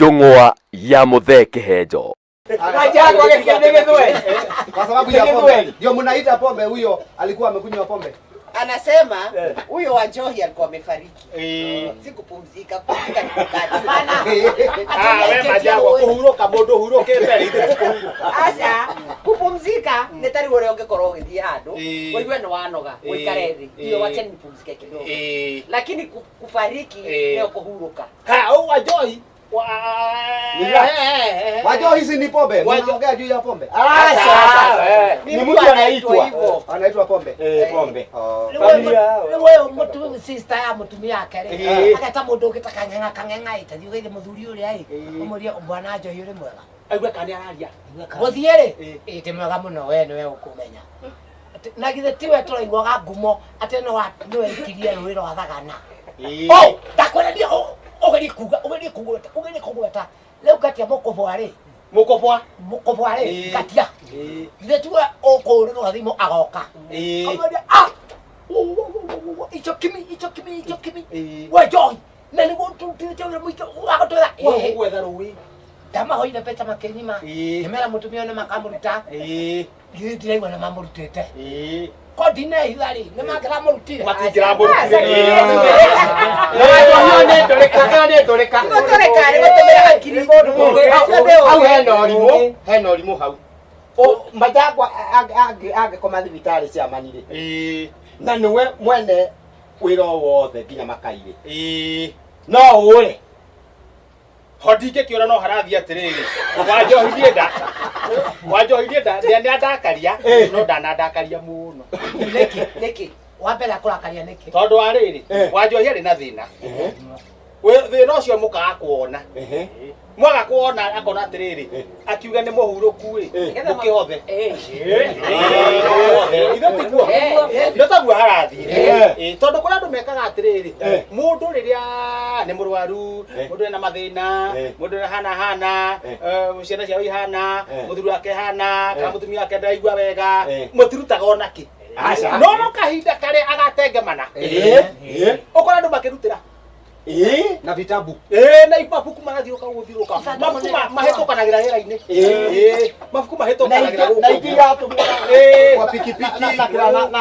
Njũng'wa ya Mũthee Kĩhenjo. Majangwa gĩkĩ nĩ gĩthweri. Kwa sababu ya pombe. Ndio mnaita pombe, huyo alikuwa amekunywa pombe. Anasema huyo wa Njohi alikuwa amefariki. Si kupumzika, kupumzika ni kukata. Ah, we Majangwa kũhurũka mũndũ ũhurũkĩte rĩ, ithuĩ ti kũhurũka. Aca, kupumzika nĩ ta rĩu ũrĩa ũngĩkorwo ũgĩthiĩ handũ ũigue nĩ wanoga, ũikare thĩ. Hiyo wacha nipumzike kidogo. Lakini kufariki nĩyo kũhurũka. Ha, ũũ wa Njohi. Relax. Wajua hizi ni pombe. Mnaongea juu ya pombe. Aca, Ni mtu anaitwa hivyo. Anaitwa pombe. Pombe. Oh. Rĩu ũyũ sister ya mũtumia wake rĩ, ageta mũndũ ũngĩ ta kang'eng'a kang'eng'a ĩ, ta thiĩ ũgeithe mũthuri ũrĩa ĩ, ũmũrie bwana Njohi ũrĩ mwega. Aigue kana nĩ araria. Gũthiĩ rĩ, ĩ ti mwega mũno we nĩwe ũkũmenya. Na githĩ tiwe tũraiguaga ngumo atĩ nĩwe ikirie rũĩ rwa Thagana. Oh, ndakwĩra niĩ ũgerie kuga, ũgerie kũgweta, ũgerie kũgweta. Rĩu ngatia mũkũbwa rĩ. Mũkũbwa. Mũkũbwa rĩ, ngatia. Githĩ tiwe ũkũhũrĩrwo thimũ agoka. Kamwĩria, ah! Icho kimi, icho kimi, icho kimi. We Njohi, na nĩguo tũrutithĩtie wĩra mũingĩ wa gũtwetha. Wa gwetha rũĩ. Ndamahoire mbeca makĩnyima. Ngĩmera mũtumia ũyũ nĩmakamũruta. Githĩ ndiraigua nĩmamũrutĩte. Ko ndinehitha rĩ, nĩmangĩramũrutire. Matingĩramũrutire. Gũtũrĩka nĩ gũtũmĩra hakiri. Hau hena ũrimũ, hena ũrimũ hau. Majangwa angĩkoma thibitarĩ ciamanire na nĩwe mwene wĩra o wothe nginya makairĩ no ũre Ho ndingĩkĩũra no harathiĩ atĩrĩrĩ, wanjohirie nda, wanjohirie nda, nĩ andakaria, no ndanandakaria mũno. Nĩkĩ? Nĩkĩ? Wa mbere akũrakaria nĩkĩ? Tondũ wa rĩrĩ, Wanjohi arĩ na thĩna. Thĩna ũcio mũkaga kuona. Mwaga kuona akona atĩrĩrĩ, akiuga nĩ mũhurũku ĩ, mũkĩhothe. Mũkĩhothe. Ithuĩ tiguo. Nĩ taguo harathiĩ. Tondũ kũrĩ andũ mekaga atĩrĩrĩ, mũndũ rĩrĩa nĩ mũrwaru, mũndũ ena mathĩna, mũndũ nĩ hana hana, ciana ciao ihana, mũthuri wake hana, kana mũtumia wake ndaraigua wega, mũtirutaga ona kĩ. Aca. No no kahinda karĩa agatengemana, ũkora andũ makĩrutĩra. Na vitabu. Na mabuku marathiũka gũthiũka. Mabuku mahĩtũkanagĩra rĩera-inĩ. Mabuku mahĩtũkanagĩra na gũkũ. ingĩ iratũmwo Kwa pikipiki. na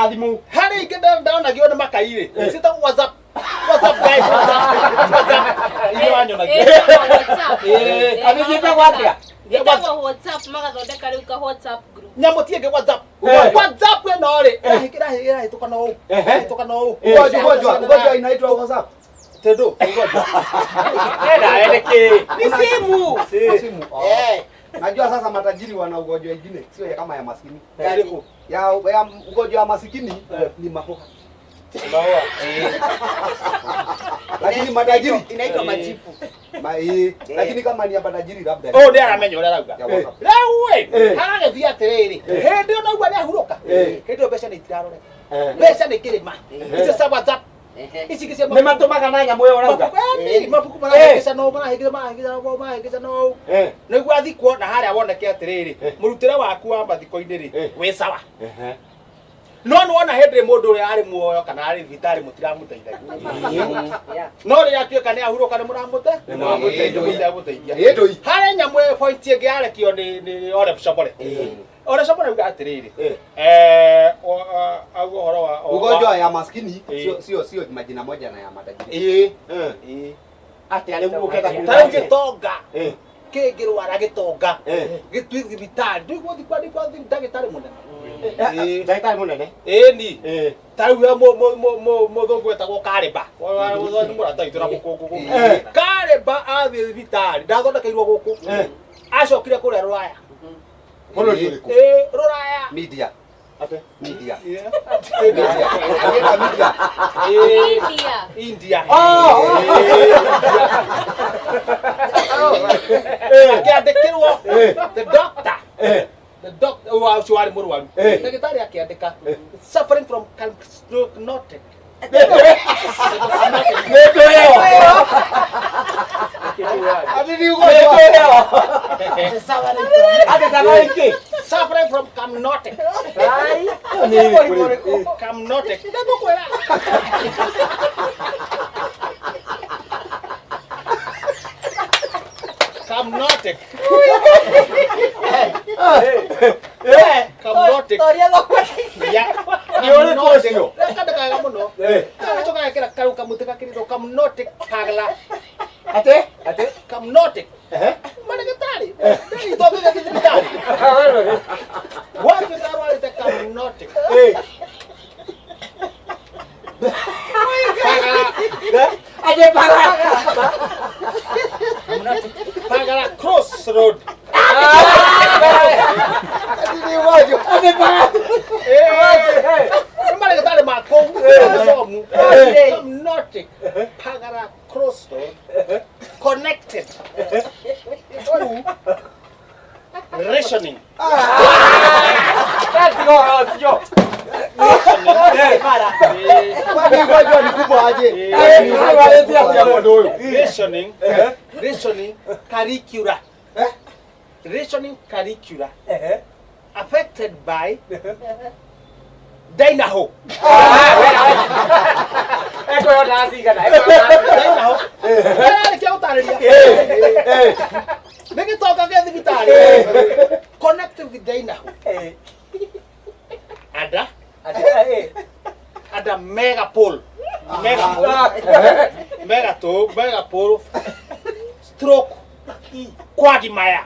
thimũ. Harĩ ingĩ ndonagio nĩ makai-rĩ, ciĩtagwo WhatsApp. WhatsApp guys, WhatsApp. WhatsApp. Iria wanyonagia. Andũ ciĩtagwo atĩa? Gĩtagwo WhatsApp magathondeka rĩu ka WhatsApp group. Nyamũ ti ĩngĩ WhatsApp. WhatsApp ĩno rĩ, ĩrahĩtũka na ũũ. Ĩrahĩtũka na ũũ. Ugonjwa, ugonjwa, ugonjwa inaitwa WhatsApp. Tendo, ugonjwa. Ena ene kĩ? Ni simu. Simu. Oh. Najua sasa matajiri wana ugonjwa ingine, sio ya kama ya maskini. Gani? Ya ugonjwa wa masikini ni mahoha. Mahoha. Lakini matajiri Inaitwa majipu. Lakini kama ni ya matajiri labda. Ũyũ nĩ aramenya ũrĩa arauga. Ya WhatsApp. Rĩu ĩ, haragĩthiĩ atĩrĩrĩ, hĩndĩ ĩyo naigua nĩ ahurũka, hĩndĩ ĩyo mbeca nĩ itiraroreka. Mbeca nĩ kĩrĩma. Icio cia WhatsApp. Ici ingĩ cia Nĩ matũmaga na nyamũ ĩyo ũrauga. Mabuku, mabuku marahĩngĩca no marahĩngĩca marahĩngĩca no marahĩngĩca no. Nĩguo athikwo na harĩa woneke atĩrĩrĩ, mũrutĩre waku wa mathiko-inĩ rĩ, wĩ sawa. No nĩ wona hĩndĩ mũndũ ũrĩa arĩ muoyo kana arĩ thibitarĩ mũtiramũteithagia. No rĩrĩa atuĩka nĩ ahurũka nĩ mũramũte? Nĩ mũramũteithia. Ĩ ndũi. Harĩ nyamũ ĩyo point ĩngĩ yarekio nĩ Ole Shobore. Ole Shobore auga atĩrĩrĩ, auga ũhoro wa Ugonjwa ya maskini sio sio sio majina moja na ya matajiri. Atĩa rĩu ũkenda Ta rĩu gĩtonga kĩngĩrwara gĩtonga gĩthiĩ thibitarĩ ndũigua thiĩ kwa ndagĩtarĩ mũnene. Ndagĩtarĩ mũnene. Ĩni. Ta rĩu we mũthũngũ wetagwo Karĩmba. Nĩ mũrata witũ na mũkũngũ gũkũ. Karĩmba athiĩ thibitarĩ ndathondekeirwo gũkũ. Acokire kũrĩa Rũraya. Bũrũri ũrĩkũ? Rũraya. Media. Atĩ? Media. Media. Alienda media. India. India. Akĩandĩkĩrwo the doctor. The doctor wa ũcio warĩ mũrwaru. Ndagĩtarĩ akĩandĩka suffering from carcinotic. Ati ni ugonjwa. Atĩ samariki. Suffering from camnotic. Camnotic. Ndĩgũkwĩra. Kamnotic. Kamnotic. Toria thoko. Ya. Nĩ ũrĩkũ ũcio? Kandĩka wega mũno. Gacoka gekĩra karau kamũtĩ gakĩrĩtwo Kamnotic Pagala. Atĩ? Atĩ? Kamnotic. Marĩgĩtarĩ. Ndĩrĩtwo thibitarĩ. Watuĩka arwarĩte Kamnotic. Pagala. Atĩ pagala. Pagala Crossroad. Ni wajo. Atĩ pagala. Nĩ marĩgĩtarĩ ma kũu. Gĩcomu. Kamnotic. Pagala Crossroad. Connected. To rationing. Tiga ũhoro ũcio. Kwani wajo ni kubwa aje? Arwarĩte atĩa mũndũ ũyũ? Rationing. Rationing curricula. Rationing curricula. Affected by Dynaho. Ekũheo ndawa cigana? Ekũheo ndawa cigana? Dynaho. Ndararĩkia gũtarĩria. Nĩ gĩtonga gĩa thibitarĩ. Connected with Dynaho. Ada. Ada megapole. Megapole. Megato, megapole. Stroke. Quagmire.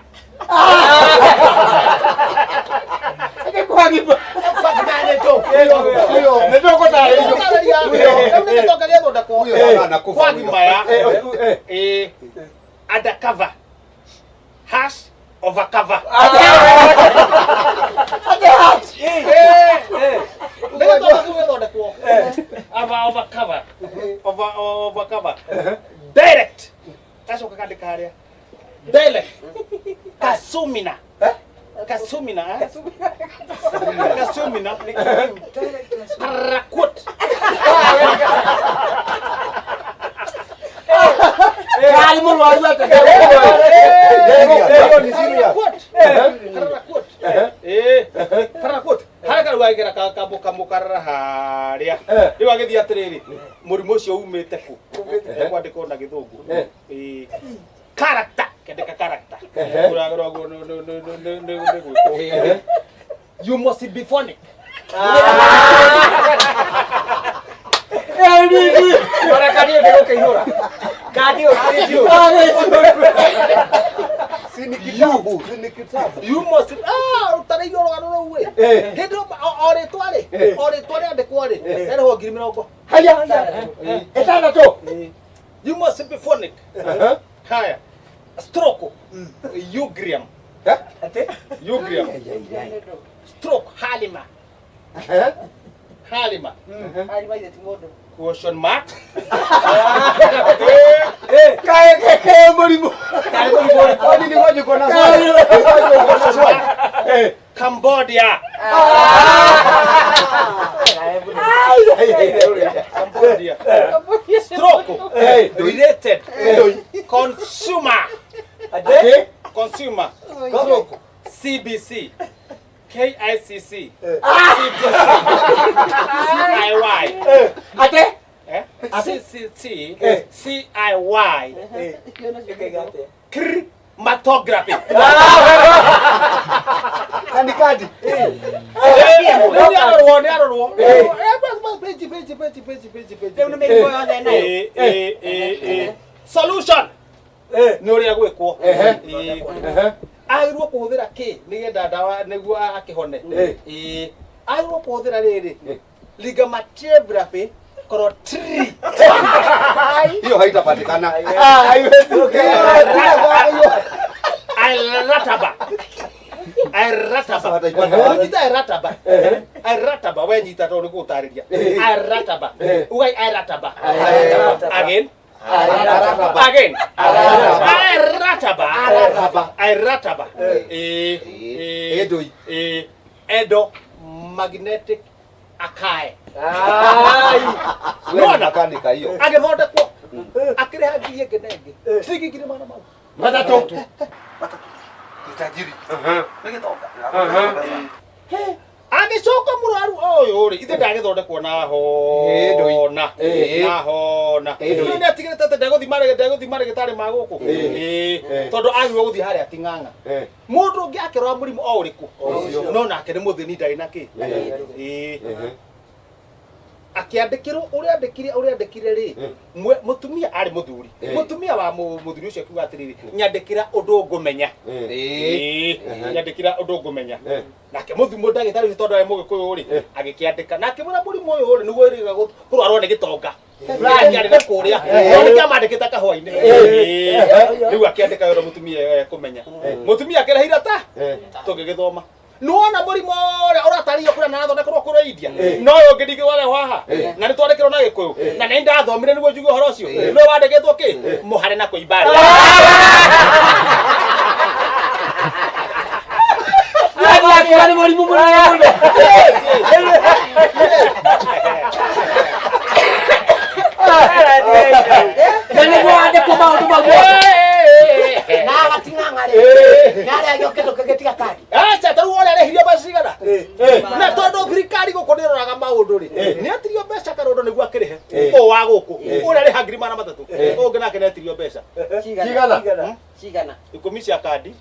Kwagima. Quagmire nĩ ndũ. Nĩ tũgũtarĩrio. Rĩu nĩ gĩtonga gĩathondekwo. Huyo anakufa. Quagmire. Eh, undercover. Hash overcover. Nĩ gĩtonga kĩu gĩathondekwo. Ava overcover. Over overcover. Direct. Gacoka kandĩka harĩa. Direct. Kasumina. Kasumina. Eh? Kasumina. Paraquat. Karĩ mũrwaru atĩa? Hiyo ni serious. Paraquat. Paraquat. Eh. Paraquat. Harĩa karau agĩkĩra kamũkarara harĩa. Rĩu agĩthiĩ atĩrĩrĩ, mũrimũ ũcio umĩte kũ? Kwandĩkwo na gĩthũngũ. Eh. Character. Kĩandĩka character. Ũragũragwo nĩ gwĩkwo. You must be phonic. Ona kandi ĩyo ndĩgũkĩihũra. Kandi ĩyo ndĩkĩihũra. Si ni kitabu, si ni kitabu. You must ah ũtarĩirio rũgano rũu ĩ. Hĩndĩ ĩyo o rĩtwa rĩ, o rĩtwa rĩandĩkwo rĩ, rĩarĩhwo ngiri mĩrongo. Haya. Ĩtandatũ. You must be phonic. Haya. Stroke. Ugrium. Ugrium. Stroke Halima. Halima. Arĩ maithe ti mũndũ. Question mark. Kaĩ kaĩ mũrimũ. Kwani ni wajo uko na swali? Wajo uko na swali. Cambodia. Cambodia. Stroke. Related. Consumer. Consumer. Stroke. CBC. KICC. CBC. CIY. Atĩ? Eh? CCT. CIY. Chromatography. Kandi kadi. Nĩ arorwo, nĩ arorwo. Peji, peji, peji, peji, peji, peji. Rĩu nĩ mĩrimũ yothe nayo. Eh, eh, eh, eh. Solution. Nĩ ũrĩa gwĩkwo. Eh. Agĩrĩirwo kũhũthĩra kĩ nĩgetha ndawa nĩguo akĩhone. Eh. Agĩrĩirwo kũhũthĩra rĩrĩ. Ligamatography Crotri. Hiyo haitapatikana. Airataba. Airataba. Wataipata wapi? Ũnyita airataba. Airataba we nyita tondũ nĩngũgũtarĩria. Airataba. Ugai airataba. Again. Again. Airataba. Airataba. Airataba. Eh. Eh. Edoi. Eh. Edo magnetic akae. Wewe makanika hiyo. Agĩthondekwo. Akĩrĩha ngiri ĩngĩ na ĩngĩ. Ciringi ngiri magana mau. Matatũ. Tajiri. Nĩ gĩtonga. Agĩcoka mũrwaru ũyũ rĩ, ithe ndagĩthondekwo na hona. Na hona. Rĩu nĩ atigĩrĩte atĩ ndegũthiĩ marĩ ndegũthiĩ marĩgĩtarĩ ma gũkũ. Ĩĩ. Tondũ agĩrĩirwo gũthiĩ harĩa Ting'ang'a. Mũndũ ũngĩ akĩrora mũrimũ o ũrĩkũ. No nake nĩ mũthĩni ndarĩ na kĩ. Ĩĩ. Akĩandĩkĩrwo ũrĩa andĩkire ũrĩa andĩkire rĩ, mũtumia arĩ mũthuri. Mũtumia wa mũthuri ũcio akiuga atĩrĩrĩ, nyandĩkĩra ũndũ ngũmenya. Ĩĩ. Nyandĩkĩra ũndũ ngũmenya. Nake mũthuri ndagĩtarĩ ũcio tondũ arĩ mũgĩkũyũ rĩ, agĩkĩandĩka. Na akĩmwĩra mũrimũ ũyũ rĩ, nĩguo wĩrĩga kũrwarwo nĩ gĩtonga. Fulani arĩ na kũrĩa. No nĩkĩo amandĩkĩte kahũa-inĩ. Rĩu akĩandĩka ũrĩa mũtumia ekũmenya. Mũtumia akĩrehe irata tũgĩgĩthoma. Nĩwona mũrimũ ũrĩa ũratarĩrio kũrĩa na athondekerwo kũrĩa India. No ũyũ ũngĩ ningĩ warehwo haha. Na nĩ twandĩkĩrwo na Gĩkũyũ. Na nĩ ndathomire nĩguo njigue ũhoro ũcio. Nĩwe wandĩkĩtwo kĩ? Mũhare na kũimba nda. Akiuga nĩ mũrimũ mũnene mũno. Na nĩguo wandĩkwo maũndũ mau mothe. Na agating'ang'a rĩ. Na arĩa angĩ kĩndũ kĩngĩ tiga kandi. Aca ta rĩu ũrĩa arĩhirio mbeca cigana? Na tondũ thirikari gũkũ nĩ ĩroraga maũndũ rĩ, nĩ etirio mbeca karondo nĩguo akĩrĩhe. Ũũ wa gũkũ, ũrĩa arĩha 300,000. Ũngĩ nake nĩ etirio mbeca. Cigana? Cigana. 10 cia kandi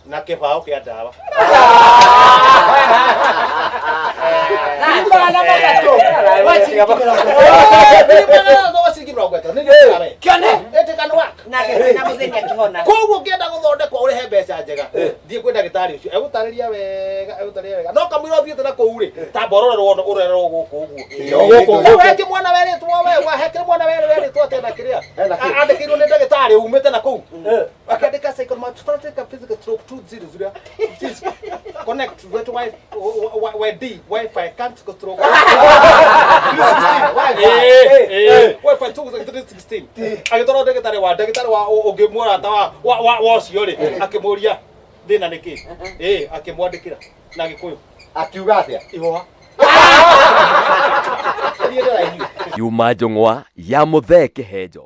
na kĩbaũ kĩa ndawa. 300 wa ciringi 30. 300 wa ciringi 30. Nĩ gĩkĩra Kĩone. It can work. Nake na mũthĩni akĩhona. Koguo ũngĩenda gũthondekwo ũrĩhe mbeca njega, thiĩ kwĩ ndagĩtarĩ ũcio egũtarĩria wega, egũtarĩria wega. No kamũira ũthiĩte na kũu rĩ, tamba ũrorerwo ũrorerwo gũkũ ũguo. Gũkũ. Rĩu he kĩmwana werĩtwo we, wa he kĩmwana werĩtwo atĩa na kĩrĩa? Andĩkĩirwo nĩ ndagĩtarĩ umĩte na kũu. Akandĩka psychomotor physical stroke 200. Connect with Y D Wi-Fi can't stroke. 316. Wi-Fi 316. Agĩtwarwo ndagĩtarĩ wa ndagĩtarĩ wa ũngĩ mũrata wa wa wa ũcio rĩ, akĩmũria thĩna nĩ kĩ? Ĩĩ, akĩmwandĩkĩra na Gĩkũyũ. Akiuga atĩa? Ihũha. Niĩ ndĩraiguire. Yuma njũng'wa ya Mũthee Kĩhenjo.